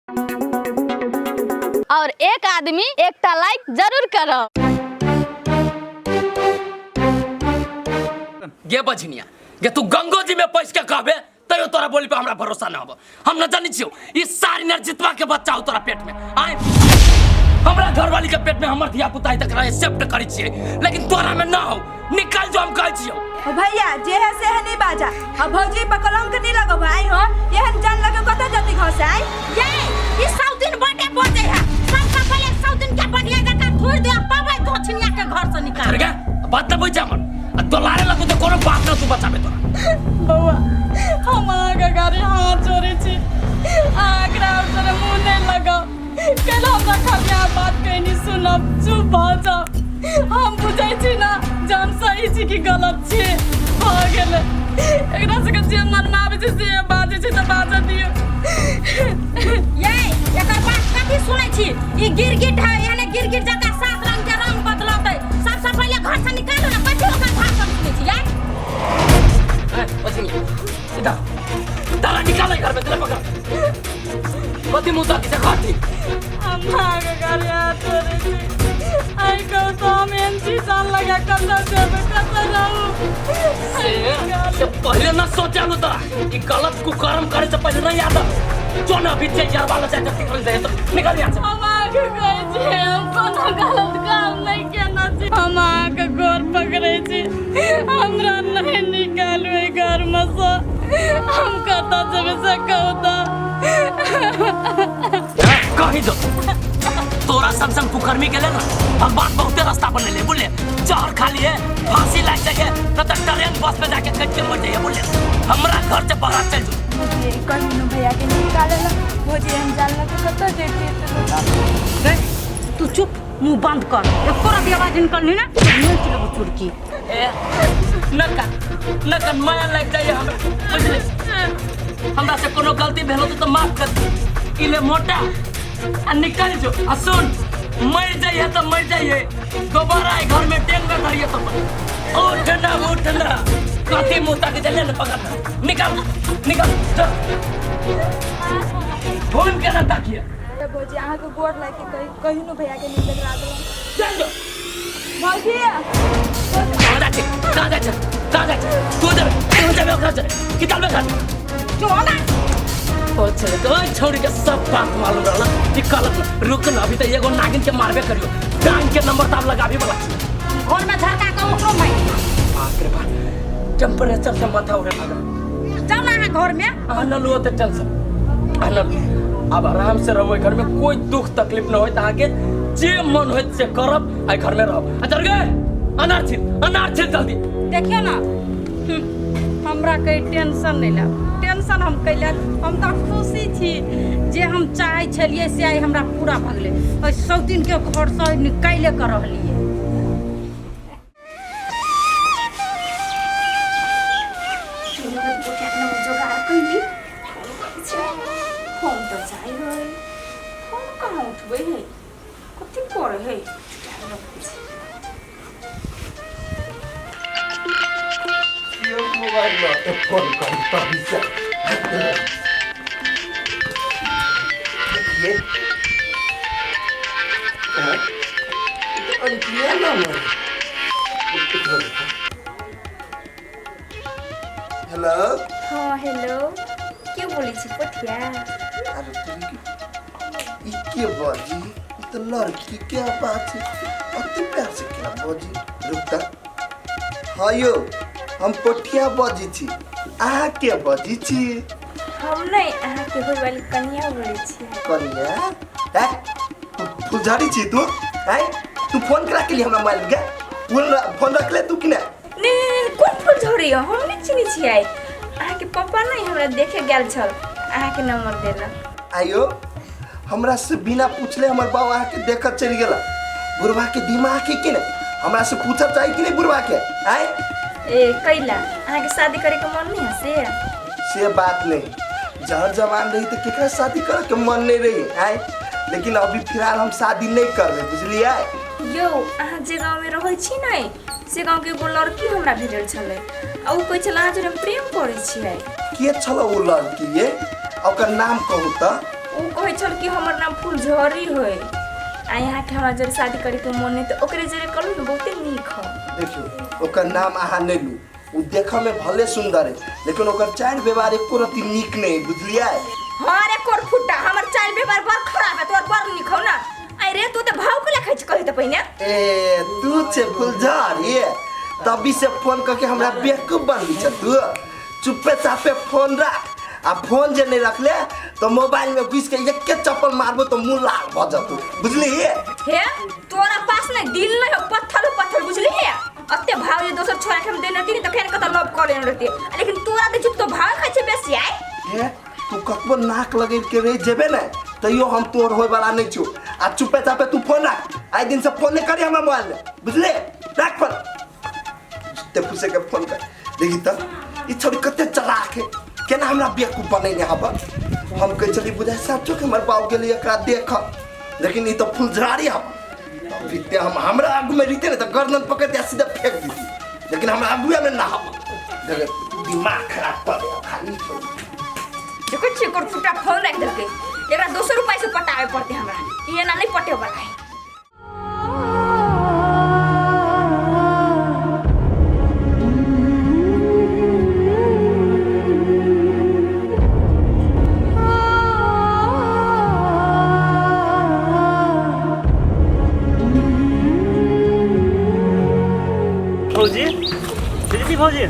और एक आदमी एकटा लाइक जरूर करब। गे बझनिया गे, तू गंगो जी में पैस के कहबे तैयो तोरा बोली पे हमरा भरोसा ना होबो। हम न जानी छियो ई सारी नरजितवा के बच्चा हो तोरा पेट में आय। हमरा घरवाली के पेट में हमर धिया पुता तक रहे एक्सेप्ट करै छियै, लेकिन तोरा में ना हो। निकल जो, हम कहै छियो। ओ भैया, जे है से है नहीं बाजा। अब भौजी पर कलंक नहीं लगो भाई हो। एहन जान लगे कत जति घर से आई। ये ई सौतिन बटे बजे है। सबसे पहले सौतिन के बढ़िया जका थोड़ दे, तबे दक्षिणिया के घर से निकाल। अरे गे, बात न बुझ हमर। आ तोलारे लगो तो कोनो बात न तू बचाबे तोरा। बौआ, हम अहाँके गाड़ी हाथ जोड़ै छी, अहाँ एकरा अवसर मुँह नहि लगाउ। काल्हि हमरा खाली अहाँ बात कहनी सुनब, चुप भऽ जाउ। हम बुझै छी ने जे हम सही छी कि गलत छी। भऽ गेलै, एकरा सबके जे मनमे आबै छै से बाजै छै, तऽ बाजऽ दियौ। ये एकर बात कथी सुनै छी? ई गिरगिट है, एहने गिरगिट जकाँ सात रंग के रंग बदलतै। सबसे पहले घर से निकालू ने। कथी ओकर भाषण सुनै छी यार? ए, बझनिया, सीधा तारा निकाल घर में तेरे पकड़। कथी मुँह ताकी से खाती? हम अहाँके गाड़ी हाथ जोड़ै छी, आइ कहू तऽ हम एहन छी जान लगा कतऽ जेबै, कतऽ रहू? से पहले न सोचा लो तोरा कि गलत कुकर्म करे से पहले नहीं याद जो ना अभी चाहिए यार वाला चाहे निकल जाए तो निकल यहाँ से। हम अहाँके कहै छी, हम कोनो गलत काम नहि केने छी। हम अहाँके गोर पकड़ै छी, हमरा नहि निकालू एहि घरमे सँ। हम कतऽ जेबै से कहू तऽ? कहीं जो तोरा संग संग कुकर्मी के ले ना भगवान बहुते रास्ता बनेले बुझले। जहर खा लिए, फांसी लाग जाइए, न तो ट्रेन बस में जाके कट के मर जाइए बुझले। हमरा घर से बाहर चल जो। भौजी, कहिनो भैया के निकाले ला। भौजी, हम जान लगे कतऽ जैतियै से बताबू। तू चुप, मुंह बंद कर। एको रति आवाज निकलनी ना तो नोच लेबो चुड़की। ए नका नका, माया लग जाइए हमरा बुझले। हमरा से कोनो गलती भेल होतौ तो माफ कर दे। इले मोटा आ निकल जो। आ सुन, मर जाइए तो मर जाइए, दोबारा ई घर में डेंग न धरिए तो उठ ना, उठ ना। कथी मुंह तक जले न पकड़, निकल निकल जो। घूम के ना ताकिए। तऽ भौजी, अहाँके गोर लागि के कही, कहिनो भैया के नीक लग देलहुँ। चल जो। भौजी। कहाँ जाइ छै, कहाँ जाइ छै, कहाँ जाइ छै? तू जेबे, तू जेबे ओकरा जरे कि चलबे घर? जो ना। ओ छे तो ओइ छौड़ी के सब बात मालूम रहल कि कहलक रुक न, अभी तो एगो नागिन के मारबे करियो। डांग के नंबर ताब लगाबी वाला छी। घर में झरका के ओकरो मारि। बाप रे बाप, टेम्परेचर से माथा उड़े लागल। जाओ ना अहाँ घर में। अहाँ न लुओ ते टेंशन, अहाँ न लुओ। अब आराम से रहू घर में, कोई दुख तकलीफ न होइत अहाँके। जे मन होइत से करब, आ घर में रहब। आ चल गे, अनार छिल, अनार छिल जल्दी। देखियो ना, हमरा कोई टेंशन नहीं लेब। टेंशन हम कैले? हम तऽ खुशी छी जे हम चाहै छलियै से आइ हमरा पूरा भऽ गेलै। ओहि सौतिन के घरसँ निकालि कऽ रहलियै। जोगाड़ कैली। फोन तऽ जाइ है, फोन कहाँ उठबै है? कथी करे है? मोबाइल में फोन करी तभी से देखिए। हाँ? ई तो अंकिया नाम है। हेलो। हाँ हेलो, के बोलै छी? पोठिया। अरे तुम ई के बाजी? ई तो लड़की के बात है, अति प्यार से क्या बाजी? रुकता। हाँ यो, हम पोठिया बाजी छी, अहाँ के बाजी छी? हम नहि, अहाँके होय वाली कनिया बोलै छी। कनिया है? तू फुलझड़ी छी तू है? तू फोन करा के लिए हमरा मोबाइल के फोन फोन रख ले तू कि ना? नहीं नहीं नहीं, कोन फूल झड़ी हो? हम नहि चिन्है छियै अहाँके। पापा नहि हमरा देखे गेल छल, अहाँके नंबर देलक। आयो, हमरा से बिना पूछले हमर बाबा अहाँके देखत चलि गेला। बुढ़वा के दिमाग है कि नहीं? हमरा से पूछब चाही कि नहीं बुढ़वा के आय? ए कैला, अहाँके शादी करे के मन नहीं है से? से बात नहीं, जहर जवान रही तो केकरा शादी करे के मन नहीं रही आय, लेकिन अभी फिलहाल हम शादी नहीं कर रहे, बुझलियै? यौ, अहाँ जे गाँवमे रहै छी ने, से गाँवके एगो लड़की हमरा भेटल छलै आ ओ कहै छलै अहाँ जोड़े हम प्रेम करै छियै। के छल ओ लड़की ये? आ ओकर नाम कहू तऽ। उ कहै छल कि हमर नाम फुलझड़ी होय आ यहाँके हमरा जरे शादी करैके मोन नहीं तऽ ओकरे जरे करू ने, बहुते नीक हो। देखियौ, ओकर नाम अहाँ नहि लू। ओ देखऽ में भले सुंदर है, लेकिन ओकर चारि व्यवहार एको रत्ती नीक नहीं, बुझलियै? हाँ रे कोर फुट्टा, हमर चाल व्यवहार बड़ खराब है, तोहर बड़ नीक हौ ना। अरे तू तऽ भाव के लखै छी कही तऽ पहिने। ए तू छे फुलझड़ी, तभी से फोन करके हमरा बेवकूफ बनबी छ तू। चुप्पे चापे फोन राख, आ फोन जे नहीं रखले तो मोबाइल में घुस के एके चप्पल मारबो तो मुंह लाल भ जतो, बुझली? हे तोरा पास नहीं दिल नहीं हो, पत्थर हो पत्थर, बुझली? हे अते भाव जे दोसर छोरा के हम देने रहती त फेन कत लव कर लेने रहती, लेकिन तोरा दे चुप तो भाव खाइ छे बेसी आइ। हे तू कतबो नाक लगे के रह जेबे ने तैयो हम तोर होय वाला नहीं छु। आ चुप्पे चापे तू फोन राख, आइ दिन से फोन नहीं करी हमरा मोबाइल में, बुझले? राख फोन, ते फुसे के फोन कर। देखी त ई छोरी कते चलाक है, केना हमरा बेवकूफ बनेने हब। हम कहै छली बुझाइ साचो के हमर बाप गेलै एकरा देख, लेकिन ई त फुलझड़ी हब। फिर हम हमरा आगू में रहते ने त गर्दन पकड़ के सीधा फेंक दीती, लेकिन हमरा आगूए में ना हब। देख दिमाग खराब कर दे खाली। देखो छी कोर फुटा फोन राख देलकै, एकरा दोसर उपाय से पटावे पड़ते हमरा, ई एना नहीं पटे वाला है। भौजी, दीदी भौजी,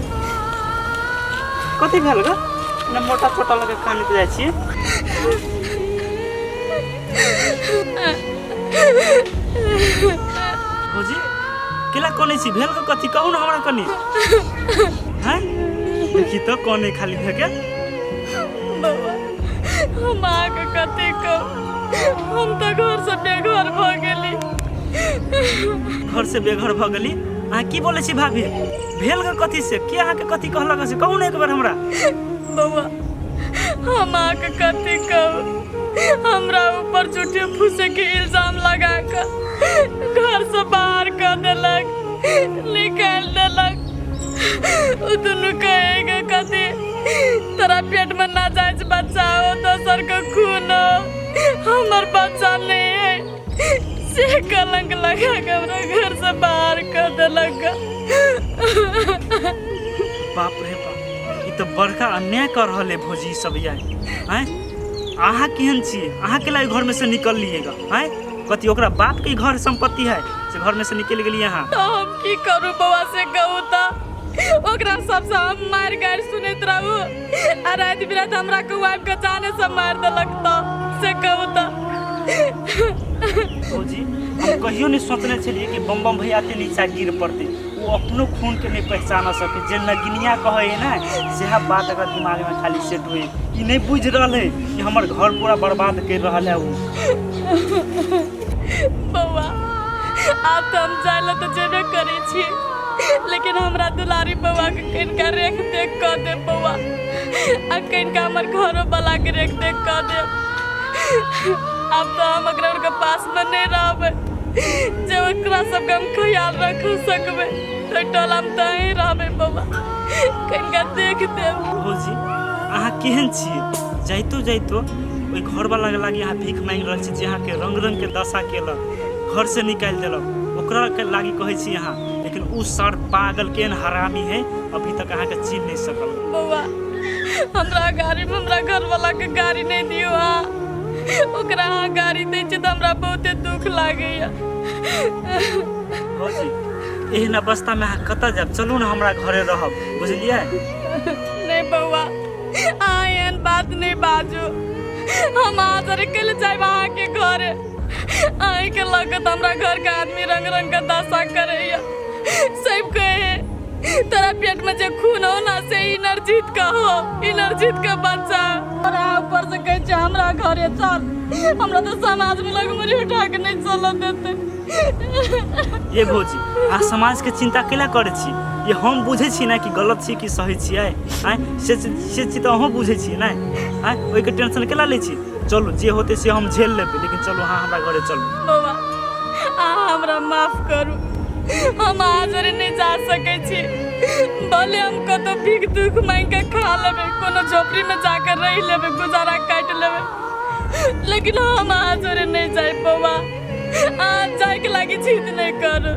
कथी भेल ग? ना मोटा छोटा लगे कानैत जाइ छी। भौजी केला कनै छी, भेल ग कथी कहू ना हमरा कनी। हैं देखी तो कनै खाली भे गेल। बौआ हम अहाँके कथी कहू, हम तऽ घर से बेघर भऽ गेली। घर से बेघर भऽ गेली? अहाँ की बोलै छी भाभी? भेल ग कथी से? के अहाँके कथी कहलक से कहू ना एक बेर हमरा। बौआ हम अहाँके कथी कहू, हमरा ऊपर झूठे फूसे के इल्जाम लगा कऽ घर से बाहर कऽ देलक, निकालि देलक। ओ दुनू कहेगा कथी तोरा पेट में ना जायज बच्चा हो, दोसर के खून हो, हमर बच्चा नहीं है, से कलंक लगा के हमरा घर से बाहर कऽ देलक। बाप रे बाप, ई तऽ बड़का अन्याय कर रहल है भौजी सब यार। आँय अहाँ केहन छी, अहाँ के लागे घर में से निकल लिएगा? आँय कथी ओकरा बाप के घर संपत्ति है से घर में से निकल गेली अहाँ? तो हम की करू बौआ से कहू तऽ ओकरा सबसे हम मारि गारि सुनैत रहू आ राति बिराति हमरा के आबि के जाने से मारि देलक तऽ से कहू तऽ। भौजी हम कहियो नहीं सोचने छलियै कि बम बम भैया के नीचा गिर पड़तै, वो अपनो खून के नहीं पहचान सके। जे नगिनिया कहै है ना सेहा बात एकरा दिमाग में खाली सेट हुई। ई नहीं बुझि रहल है कि हमर घर पूरा बर्बाद कर रहल है वो। बौआ आब तऽ हम जाय लए तऽ जेबे करै छी, लेकिन हमरा दुलारी बौआ के कनिका रेख देख कऽ देब बौआ, आ कनिका हमर घरो वाला के रेख देख कऽ देब। आब तऽ हम ओकरा के पास में नहीं रहबै, जे ओकरा सबके हम ख्याल रख सकबै तऽ टोला में तऽ अहीं रहबै बौआ, कनिका देख देब। भौजी अहाँ केहन छियै? जाइतो जाइतो ओहि घरवाला के लागी अहाँ भीख मांगि रहल छी जे अहाँके रंग रंग के दशा केलक, घर से निकालि देलक, ओकरा के लागी कहै छी अहाँ, लेकिन उ सर पागल केहन हरामी है अभी तक अहाँके चिन्ह नहीं सकल। बौआ हमरा गाड़ी में हमरा घरवाला के गाड़ी नहीं दियौ अहाँ, ओकरा अहाँ गाड़ी दै छियै तऽ हमरा बहुते दुख लागैया। भौजी एहन अवस्था में अहाँ कतऽ जायब? चलू ना हमरा घरे रहब, बुझलियै? नहीं बौआ अहाँ एहन बात नहीं बाजू, हम अहाँ जरे कैले जायब अहाँके घरे? अहीँके लऽ कऽ तऽ हमरा घरके आदमी रंग रंग के दशा करैया। सब कहे तोरा पेट में जे खून हो ना से इनरजीत का हो, इनरजीत का बच्चा। और अहाँ ऊपर से कहै छै हमरा घरे चल, हमरा तऽ समाज में लोग मुड़ी उठा के नहीं चलऽ देतै। ये भौजी अहाँ समाज के चिंता केला करै छी? ये हम बुझै छी ना कि गलत छी कि सही छियै, आँय से चीज तऽ अहूँ बुझै छियै ने? आँय ओहिके टेंशन केला लै छी? चलू जे होतै से हम झेल लेबै, लेकिन चलू अहाँ हमरा घरे चलू। बौआ अहाँ हमरा माफ करू, हम अहाँ जरे नहीं जा सकै छी, भले हम कतौ भीख दुख मांगि के खा लेबै, कोनो झोपड़ी में जाकर रहि लेबै, गुजारा काटि लेबै, लेकिन हम अहाँ जोरे नहीं जाए बौआ, अहाँ जायके लागी जिद नहीं करू।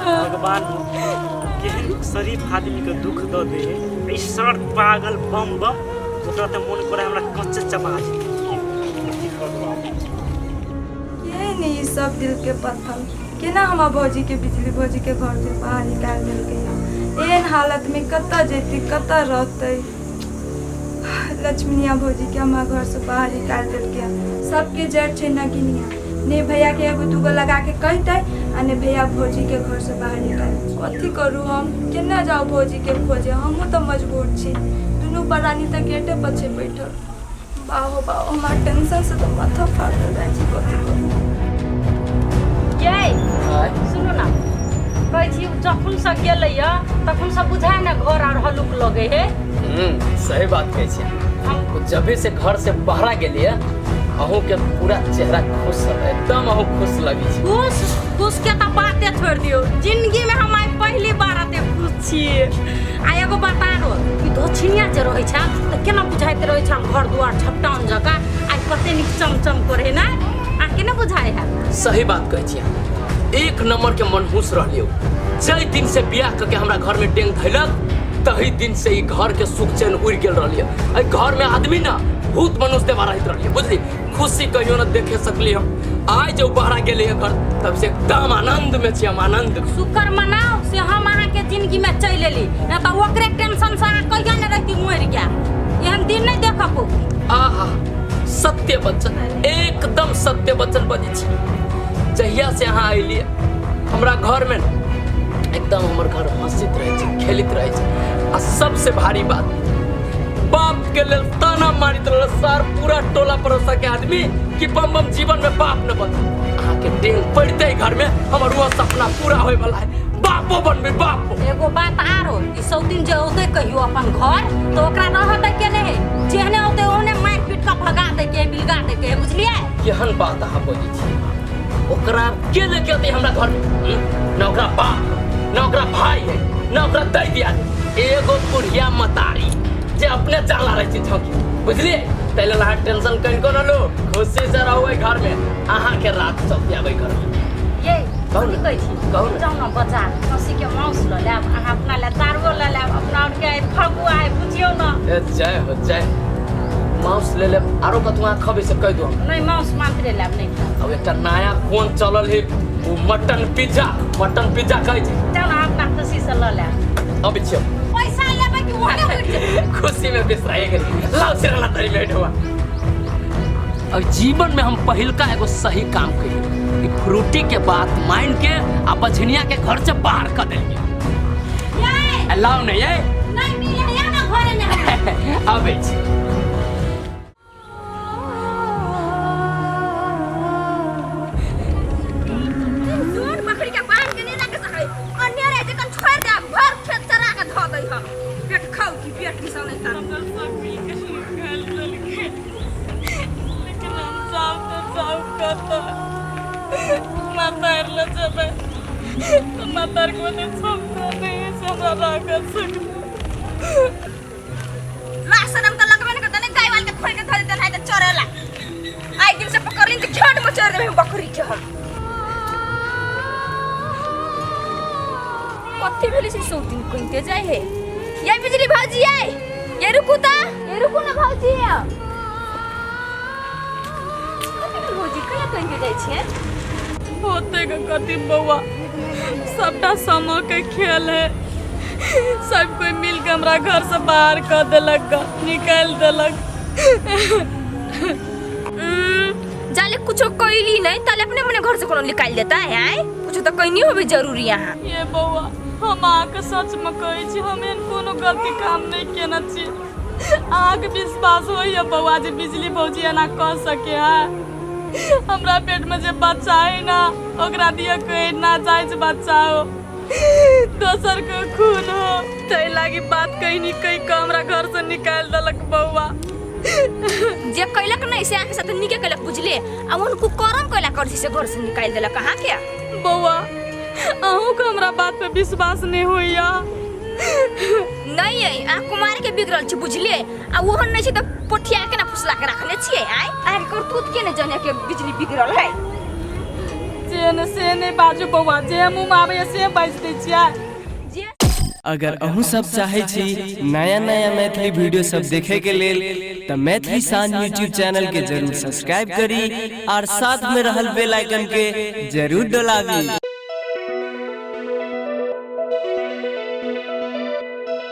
भगवान केहन शरीफ आदमीके दुख दऽ दे है, ई सर पागल बम बम ओकरा तऽ मोन करे हमरा कच्चे चबा जेतै। की करू आब? के नहीं ई सब दिल के पत्थर केना हमरा भौजी के बिजली भौजी के घर से बाहर निकालि देलकै हँ। एहन हालत में कतऽ जेतै कतऽ रहतै। लक्ष्मीनिया भौजी के हमरा घर से बाहर निकालि देलकै हँ। सबके जड़ छै नगिनिया, ने भैया के एगो दूगो लगा के कहतै आ ने भैया भौजी के घर से बाहर निकालि। कथी करू हम, केना जाउ भौजी के खोजे, हमहूँ तऽ मजबूर छी। दुनू प्राणी तऽ गेटे पर छै बैठल। बाहो बाहो हमार टेंशन से तऽ माथा फाटल जाइ छै, कथी करू। ये सुनू ना, कहै छी जखन से गेलैया तखन से बुझाय ने घर आर हलुक लगे है। सही बात कहै छी। हम जबे से घर से बाहर गेलियै अहूँ के पूरा चेहरा खुश है, एकदम अहूँ खुश लगी छी। खुश खुश के तऽ बाते छोड़ दियौ, जिंदगी में हम आइ पहली बार एते खुश छियै। आ एगो बात आरो, ई दक्षिणिया जे रहै छै तऽ केना बुझाइत रहै छै हम घर दुआर छपटान जकाँ, आइ कते नीक चमचम करे ने, आ केना बुझाइ है। सही बात कहै छी, एक नंबर के मनहूस रहलियौ। जै दिन से बियाह करके हमरा घर में डेंग धैलक तही दिन से ई घर के सुख चैन उड़ गेल रहलियै। एहि घर में आदमी ना भूत मनुष्य देवा रहैत रहलियै, बुझली। खुशी कहियो ना देखे सकली हम। आइ जो बाहर गेलियै घर तब से एकदम आनंद में छी हम, आनंद में। शुक्र मनाओ से हम अहाँ के जिंदगी में चलि एली, ना तऽ ओकरे टेंशन से अहाँ कहिया ने रहती मरि गया, एहन दिन नहीं देखब। आहा सत्य वचन, एकदम सत्य वचन बजै छी। जहिया से अहाँ अयलियै हमरा घर में एकदम हमर घर हंसित रहै छै, खेलित रहै छै। आ सबसे भारी बात, बाप के लेल ताना मारित रहल सार पूरा टोला पड़ोसा के आदमी कि बम बम जीवन में बाप न बन। अहाँ के डेंग पड़ते घर में हमर वो सपना पूरा होय वाला है, बापो बनबे बापो। एगो बात आरो, ई सौतीन जे औतै कहियो अपन घर तो ओकरा रहऽ दै के नहि है, जेहने औतै ओहने मारि पीट के भगा दै के है, बिलगा दै के है, बुझलियै? केहन बात अहाँ बजै छी, ओकरा के लेके औतै हमरा घर में? न ओकरा बाप, न ओकरा भाई है, न ओकरा दै दिया, एगो बुढ़िया मतारी जे अपने जाला रहै छै झोंकी, बुझलियै? ताहि लेल अहाँ टेंशन कनिको न लू, खुशी से रहू एहि घर में। अहाँ के रात चौकी आबै घर में। ये कहू ने, कथी कहै छी? कहू ने। जाउ ने बाजार, खस्सी के मांस लऽ लेब, अहाँ अपना लए दारुओ लऽ लेब, अपना और के आइ फगुआ है, बुझियौ ने। ए जय हो जय, मांस ले लेब, आरो कतहु अहाँ खबै से कहि दू। नहीं मांस मात्रे लेब, नहीं खाब। अब एकटा नया कोन चलल है ओ मटन पिज्जा, मटन पिज्जा कहै छै। जाउ ने अपना खुशी से लऽ लेब। अबै छियौ। पैसा लेबै कि ओने उठि जेबै? खुशी में बिसराए गेली, लाउ सिरला तरी बैठ हुआ। अब जीवन में हम पहिलका एगो सही काम करी, फ्रूटी के बात मान के आ बझनिया के घर से बाहर कर देलिए। लाओ नहीं ये नहीं मिले या ना घरे में। अबै छी। जोर बकरी के बांध के नहीं रख सकै, अन्य रहे जखन छोड़ दे भर खेत चरा के धो दै हम, पेट खाउ की पेट की सनै ता। हमरा सब मिल के निकालि देलकै, लेकिन हम जाउ तऽ जाउ कतऽ? माता आर लए जेबै तऽ माता आरके ओते क्षमता नहि अछि हमरा राखऽ सकबै। लाज शरम तऽ लगबे नहि करतै ने, गाय वाल के खोल के धऽ देतै नहि तऽ चरेला। आइ दिन से पकड़लिन तऽ खेत में चढ़ देबै बकरी के हम। कथी भेलै से सौतीन कहिते जाइ है। ये बिजली भाजी ये, ये रुकू ता, ये रुकू ना भाजी। कथी भेल भौजी, कहिया कहिते जाइ छियै? होते के कथी बौआ, सबटा समय के खेल है, सब कोई मिल के हमरा घर से बाहर कऽ देलक, निकालि देलक। जाले कुछो कैली नहीं ताले अपने मने घर से कोनो निकालि देता है, आय कुछो तो कैनी होबे जरूरी यहाँ। ये बौआ हम अहाँके सच में कहै छी, हम एहन कोनो गलती काम नहीं केने छी। अहाँके विश्वास होइए बौआ जे बिजली भौजी एना कऽ सके है? हमरा पेट में जे बच्चा है ना ओकरा दिया कोई ना जायज बच्चा हो, दोसर के खून हो, ताहि लागी बात कहीं नहीं कहीं के हमरा घर से निकालि देलक बौआ। जे कैलक नहीं से अहाँके साथ नीके कैलक बुझले, आ उनको करम कैला कर से घर से निकालि देलक अहाँके। बौआ अहूँके हमरा बात पे विश्वास नहीं होइया? नहीं है अहाँ कुमार के बिगड़ल छी बुझलियै आ ओहन नहीं छै तऽ पोठिया के ना फुसला के रखने छियै आय अहाँके करतूत के ने जाने के बिजली बिगड़ल है। जे ने से नहि बाजू बौआ, जे मुँह मे आबैया से बाजि दै छियै। जे अगर अहूँ सब चाहे छी नया नया मैथिली वीडियो सब देखे के लेल त मैथिली शान यूट्यूब चैनल के जरूर सब्सक्राइब करी और साथ में रहल बेल आइकन के जरूर डोलाबी।